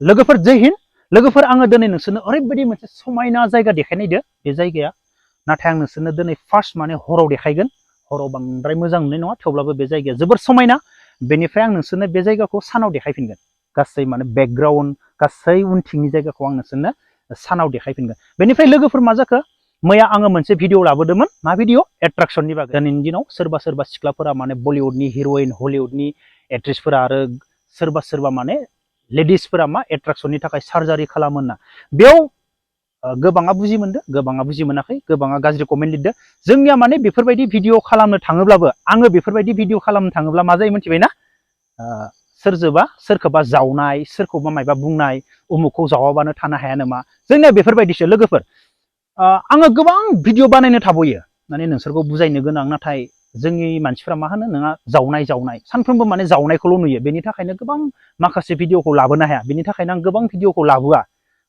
लोगोफोर जय हिन्द लोगोफोर आङो दिनै नोंसोरनो ओरैबायदि मोनसे समायना जायगा देखायनायदो बे जायगाया नाथाय आं नोंसोरनो दिनै फार्स्ट माने हराव देखायगोन हराव बांद्राय मोजां नुनाय नङा थेवब्लाबो बे जायगाया जोबोर समायना बेनिफ्राय आं नोंसोरनो बे जायगाखौ सानाव देखायफिनगोन गासै माने बेकग्राउन्ड गासै उनथिंनि जायगाखौ आं नोंसोरनो सानाव देखायफिनगोन बेनिफ्राय लोगोफोर मा जाखो मैया आङो मोनसे भिडिअ लाबोदोंमोन मा भिडिअ एट्राक्सननि बागै दिनैनि दिनाव सोरबा सोरबा सिख्लाफोरा माने बलिउडनि हिर'इन हलिउडनि एक्ट्रेसफोरा आरो सोरबा सोरबा माने लेडिसफोरा मा एट्राक्सननि थाखाय सार्जारि खालामो होनना बेयाव गोबाङा बुजि मोनदो गोबाङा बुजि मोनाखै गोबाङा गाज्रि कमेन्ट लिरदो जोंनिया माने बेफोरबायदि भिडिअ खालामनो थाङोब्लाबो आङो बेफोरबायदि भिडिअ खालामनो थाङोब्ला मा जायो मिथिबायना सोरखौबा जावनाय सोरखौबा मायबा बुंनाय उमुखखौ जावाबानो थानो हाया नामा जोंनिया बेफोरबायदिसो लोगोफोर आङो गोबां भिडिअ बानायनो थाबोयो माने नोंसोरखौ बुजायनो गोनां नाथाय जोंनि मानसिफ्रा मा होनो नोंहा जावनाय सानफ्रोमबो माने जावनायखौल' नुयो बेनि थाखायनो गोबां माखासे भिडिअखौ लाबोनो हाया बेनि थाखायनो आं गोबां भिडिअखौ लाबोआ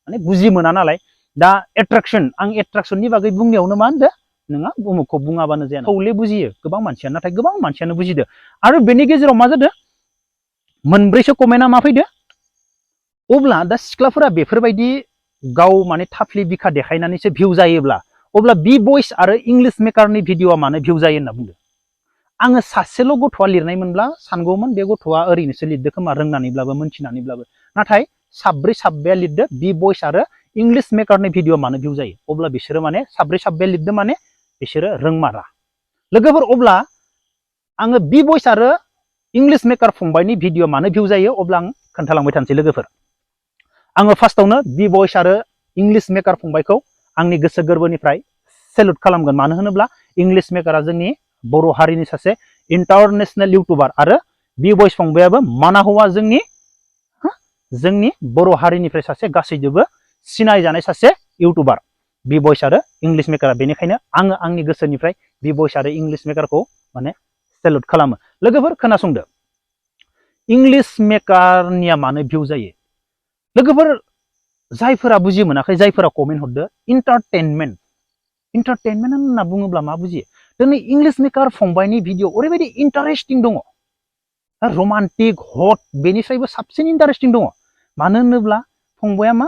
माने बुजि मोना नालाय दा एट्राक्सन आं एट्राक्सननि बागै बुंनायावनो मा होनदो नोंहा उमुखखौ बुङाबानो जाया थौले बुजियो गोबां मानसिया नाथाय गोबां मानसियानो बुजिदो आरो बेनि गेजेराव मा जादों मोनब्रैसो कमेन्टआ मा फैदो अब्ला दा सिख्लाफोरा बेफोरबायदि गाव माने थाफ्लि बिखा देखायनानैसो भिउ जायोब्ला अब्ला बि भइस आरो इंलिश मेकारनि भिडिअआ मानो भिउ जायो होनना बुंदो आङो सासेल' गथ'आ लिरनायमोनब्ला सानगौमोन बे गथ'आ ओरैनोसो लिरदो खोमा रोंनानैब्लाबो मोनथिनानैब्लाबो नाथाय साब्रैया लिरदो बि भइस आरो इंलिश मेकारनि भिडिअ मानो भिउ जायो अब्ला बिसोरो माने साब्रैया लिरदो माने बिसोरो रोंमारा लोगोफोर अब्ला आङो बि भइस आरो इंलिश मेकार फंबायनि भिडिअ मानो भिउ जायो अब्ला आं खोन्थालांबाय थानोसै लोगोफोर आङो फार्स्टआवनो बि भइस आरो इंलिश मेकार फंबायखौ आंनि गोसो गोरबोनिफ्राय सेलुट खालामगोन मानो होनोब्ला इंलिश मेकारा जोंनि बर' हारिनि सासे इन्टारनेशनेल इउटुबार आरो बि भइस फंबायाबो मानाहुआ जोंनि बर' हारिनिफ्राय सासे गासैजोंबो सिनायजानाय सासे इउटुबार बि भइस आरो इंलिश मेकारा बेनिखायनो आङो आंनि गोसोनिफ्राय बि भइस आरो इंलिश मेकारखौ माने सेलुट खालामो लोगोफोर खोनासंदो इंलिश मेकारनिया मानो भिउ जायो लोगोफोर जायफोरा बुजि मोनाखै जायफोरा कमेन्ट हरदो इन्टारटेनमेन्ट होनना बुङोब्ला मा बुजियो दिनै इंलिश मेकार फंबायनि भिडिअ ओरैबायदि इन्टारेस्टिं दङ रमान्टिक हट बेनिफ्रायबो साबसिन इन्टारेस्टिं दङ मानो होनोब्ला फंबाया मा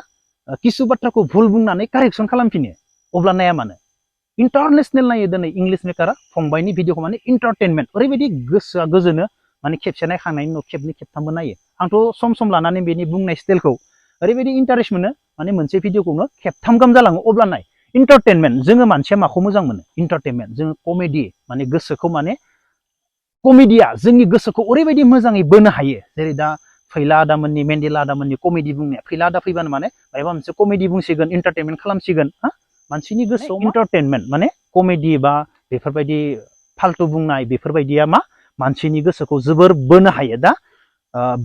किसु बाथ्राखौ भुल बुंनानै कारेक्सन खालामफिनो अब्ला नाया मानो इन्टारनेशनेल नायो दिनै इंलिश मेकारा फंबायनि भिडिअखौ माने इन्टारटेनमेन्ट ओरैबायदि गोसोआ गोजोनो माने खेबसे नायखांनायनि उनाव खेबनै खेबथामबो नायो आंथ' सम लानानै बेनि बुंनाय स्टाइलखौ ओरैबायदि इन्टारेस्ट मोनो माने मोनसे भिडिअखौनो खेबथाम गाहाम जालाङो अब्ला नाय इन्टारटेनमेन्ट जोङो मानसिया माखौ मोजां मोनो इन्टारटेनमेन्ट जोङो कमेडि माने गोसोखौ माने कमेडिया जोंनि गोसोखौ ओरैबायदि मोजाङै बोनो हायो जेरै दा फैला आदामोननि मेन्डेला आदामोननि कमेडि बुंनाया फैला आदा फैबानो माने माबा मोनसे कमेडि बुंसिगोन इन्टारटेनमेन्ट खालामसिगोन मानसिनि गोसोआव इन्टारटेनमेन्ट माने कमेडि बा बेफोरबायदि फाल्तु बुंनाय बेफोरबायदिया मा मानसिनि गोसोखौ जोबोर बोनो हायो दा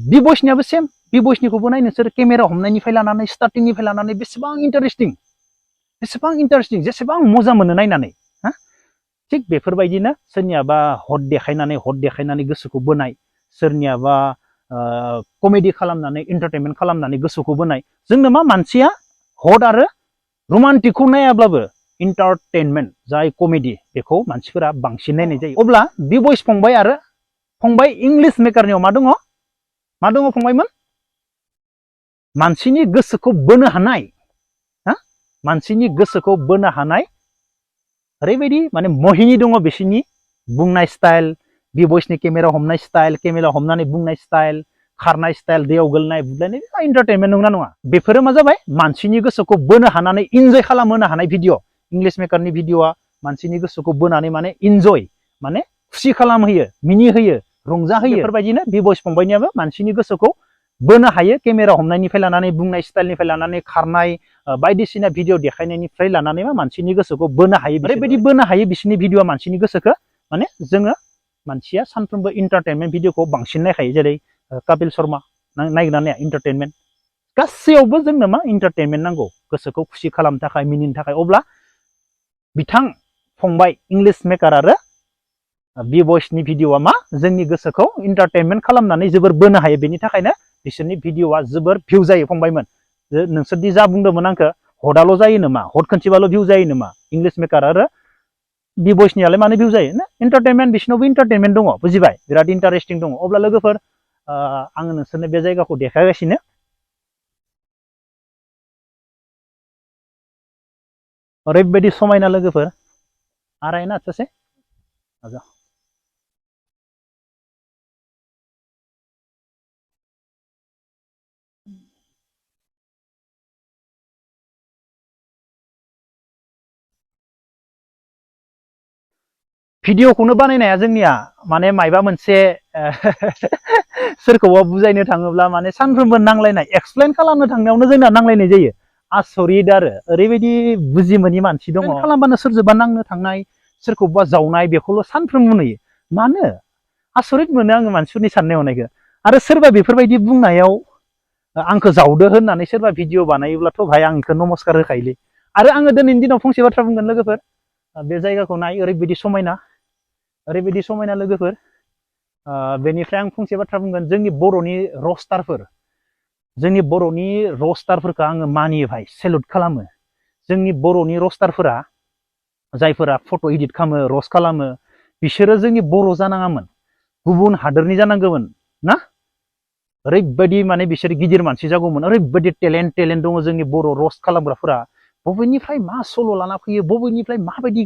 बि भइसनियाबो सेम बि भइसनिखौबो नाय नोंसोर केमेरा हमनायनिफ्राय लानानै स्टार्टिंनिफ्राय लानानै बेसेबां इन्टारेस्टिं जेसेबां मोजां मोनो नायनानै थिग बेफोरबायदिनो सोरनियाबा हट देखायनानै गोसोखौ बोनाय सोरनियाबा कमेडि खालामनानै इन्टारटेनमेन्ट खालामनानै गोसोखौ बोनाय जोंनो मा मानसिया हट आरो रमान्टिकखौ नायाब्लाबो इन्टारटेनमेन्ट जाय कमेडि बेखौ मानसिफोरा बांसिन नायनाय जायो अब्ला बि भइस फंबाय आरो फंबाय इंलिश मेकारनियाव मा दङ फंबायमोन मानसिनि गोसोखौ बोनो हानाय मानसिनि गोसोखौ बोनो हानाय ओरैबायदि माने मोहिनी दङ बिसोरनि बुंनाय स्टाइल बि भइसनि केमेरा हमनाय स्टाइल केमेरा हमनानै बुंनाय स्टाइल खारनाय स्टाइल दैयाव गोलैनाय बुलायनाय इन्टारटेनमेन्ट नंगौना नङा बेफोरो मा जाबाय मानसिनि गोसोखौ बोनो हानानै इन्जय खालामहोनो हानाय भिडिअ इंलिश मेकारनि भिडिअआ मानसिनि गोसोखौ बोनानै माने इन्जय माने खुसि खालामहोयो मिनिहोयो रंजाहोयो बेफोरबायदिनो बि भइस फंबायनियाबो मानसिनि गोसोखौ बोनो हायो केमेरा हमनायनिफ्राय लानानै बुंनाय स्टाइलनिफ्राय लानानै खारनाय बायदिसिना भिडिअ देखायनायनिफ्राय लानानै मा मानसिनि गोसोखौ बोनो हायो ओरैबायदि बोनो हायो बिसोरनि भिडिअआ मानसिनि गोसोखौ माने जोङो मानसिया सानफ्रोमबो इन्टारटेनमेन्ट भिडिअखौ बांसिन नायखायो जेरै कपिल शर्मा नायगोना नाया इन्टारटेनमेन्ट गासैयावबो जोंनो मा इन्टारटेनमेन्ट नांगौ गोसोखौ खुसि खालामनो थाखाय मिनिनो थाखाय अब्ला बिथां फंबाय इंलिश मेकार आरो बि भइसनि भिडिअआ मा जोंनि गोसोखौ इन्टारटेनमेन्ट खालामनानै जोबोर बोनो हायो बेनि थाखायनो बिसोरनि भिडिअआ जोबोर भिउ जायो फंबायमोन नोंसोरदि जा बुंदोंमोन आंखौ हटआल' जायो नामा हट खनसेबाल' भिउ जायो नामा इंलिश मेकार आरो बि भइसनियालाय मानो भिउ जायो ना इन्टारटेनमेन्ट बिसोरनावबो इन्टारटेनमेन्ट दङ बुजिबाय बिराद इन्टारेस्टिं दङ अब्ला लोगोफोर आङो नोंसोरनो बे जायगाखौ देखायगासिनो ओरैबायदि समायना लोगोफोर आरायना सासे आजा भिडिअखौनो बानायनाया जोंनिया माने माइबा मोनसे सोरखौबा बुजायनो थाङोब्ला माने सानफ्रोमबो नांलायनाय एक्सप्लेन खालामनो थांनायावनो जोंना नांलायनाय जायो आसरित आरो ओरैबायदि बुजि मोनि मानसि दङ खालामबानो सोरजोंबा नांनो थांनाय सोरखौबा जावनाय बेखौल' सानफ्रोमबो नुयो मानो आसरित मोनो आङो मानसिफोरनि साननाय हनायखौ आरो सोरबा बेफोरबायदि बुंनायाव आंखौ जावदो होननानै सोरबा भिडिअ बानायोब्लाथ' भाइ आं इखौ नमस्कार होखायोलै आरो आङो दिनैनि दिनाव फंसे बाथ्रा बुंगोन लोगोफोर बे जायगाखौ नाय ओरैबायदि समायना लोगोफोर बेनिफ्राय आं फंसे बाथ्रा बुंगोन जोंनि बर'नि रस्टारफोरखौ आङो मानियो भाइ सेलुट खालामो जोंनि बर'नि रस्टारफोरा जायफोरा फट' इडिट खालामो रस्ट खालामो बिसोरो जोंनि बर' जानाङामोन गुबुन हादोरनि जानांगौमोन ना ओरैबायदि माने बिसोर गिदिर मानसि जागौमोन ओरैबायदि टेलेन्ट दङ जोंनि बर' रस्ट खालामग्राफोरा बबेनिफ्राय मा सल' लाना फैयो बबेनिफ्राय माबायदि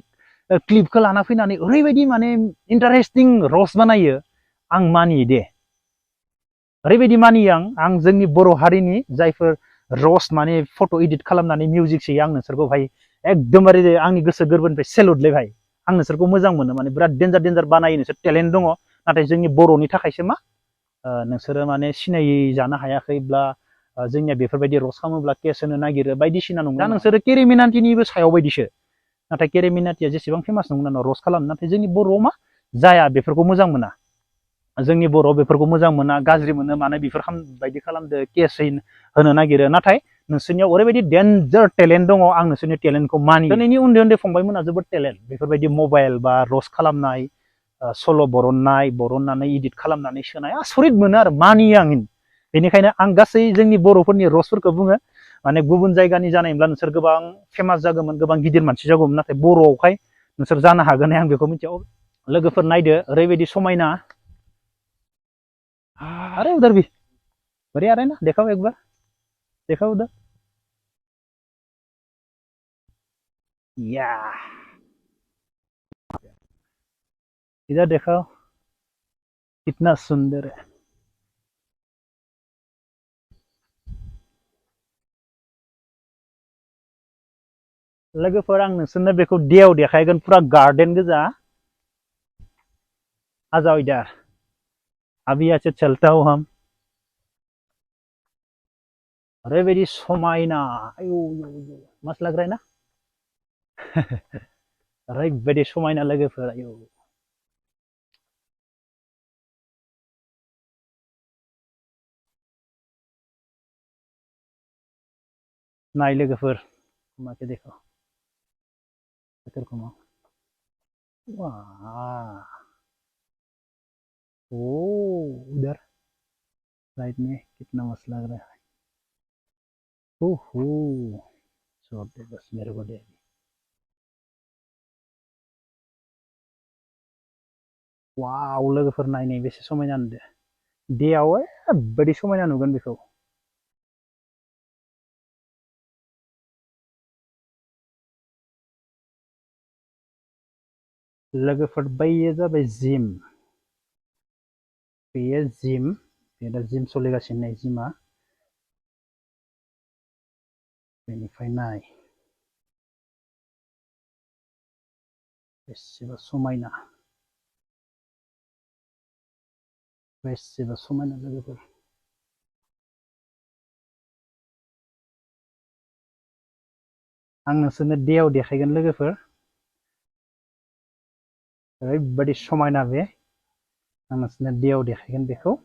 क्लिपखौ लाना फैनानै ओरैबायदि माने इन्टारेस्टिं रस्ट बानायो आं मानियो दे ओरैबायदि मानियो आं जोंनि बर' हारिनि जायफोर रस्ट माने फट' इडिट खालामनानै मिउजिक सोयो आं नोंसोरखौ भाइ एकदमबारे आंनि गोसो गोरबोनिफ्राय सेलुटलै भाइ आं नोंसोरखौ मोजां मोनो माने बिराद डेन्जार बानायो नोंसोर टेलेन्ट दङ नाथाय जोंनि बर'नि थाखायसो मा नोंसोरो माने सिनाय जानो हायाखैब्ला जोंनिया बेफोरबायदि रस्ट खालामोब्ला केस होनो नागिरो बायदिसिना नङा नोंसोरो केरिमिनाटिनिबो सायाव बायदिसो नाथाय केरिमिनाटिया जेसेबां फेमास नंगौना रस्ट खालामो नाथाय जोंनि बर'आव मा जाया बेफोरखौ मोजां मोना जोंनि बर'आव बेफोरखौ मोजां मोना गाज्रि मोनो मानो बेफोर बायदि खालामदो केस होनो नागिरो नाथाय नोंसोरनियाव ओरैबायदि डेन्जार टेलेन्ट दङ आं नोंसोरनि टेलेन्टखौ मानियो दिनैनि उन्दै फंबायमोना जोबोद टेलेन्ट बेफोरबायदि मबाइल बा रस्ट खालामनाय सल' बरननानै इडिट खालामनानै सोनाय आसरित मोनो आरो मानियो आं बेनिखायनो आं गासै जोंनि बर'फोरनि रस्टफोरखौ बुङो माने गुबुन जायगानि जानायब्ला नोंसोर गोबां फेमास जागौमोन गोबां गिदिर मानसि जागौमोन नाथाय बर'आवहाय नोंसोर जानो हागोन आं बेखौ मिथिया लोगोफोर नायदो ओरैबायदि समायना अरे उधर भी बढ़िया रहे ना देखाओ एक बार देखाओ उधर या इधर देखाओ कितना सुंदर है लोगोफोर आं नोंसोरनो बेखौ देयाव देखायगोन पुरा गार्डन गोजा आ जाओ इधर अभी यहाँ से चलता हूँ हम ओरैबायदि समायना आयौ मस्त लग रहा है ना ओरैबायदि समायना लोगोफोर आयौ नाय लोगोफोर माके देखो को वाह ओ उधर साइड में कितना मस्त लग रहा है ओहो छोड़ दे बस मेरे को दे वाव लोगोफोर नायनाय बेसे समायना नुदो देयाव ओरैबायदि समायना नुगोन बेखौ लोगोफोर बैयो जाबाय जिम बेयो जिम बे दा जिम सोलिगासिनो जिमा बेनिफ्राय नाय बेसेबा समायना लोगोफोर आं नोंसोरनो देयाव देखायगोन लोगोफोर ओरैबायदि समायना बे आं नोंसोरनो देयाव देखायगोन बेखौ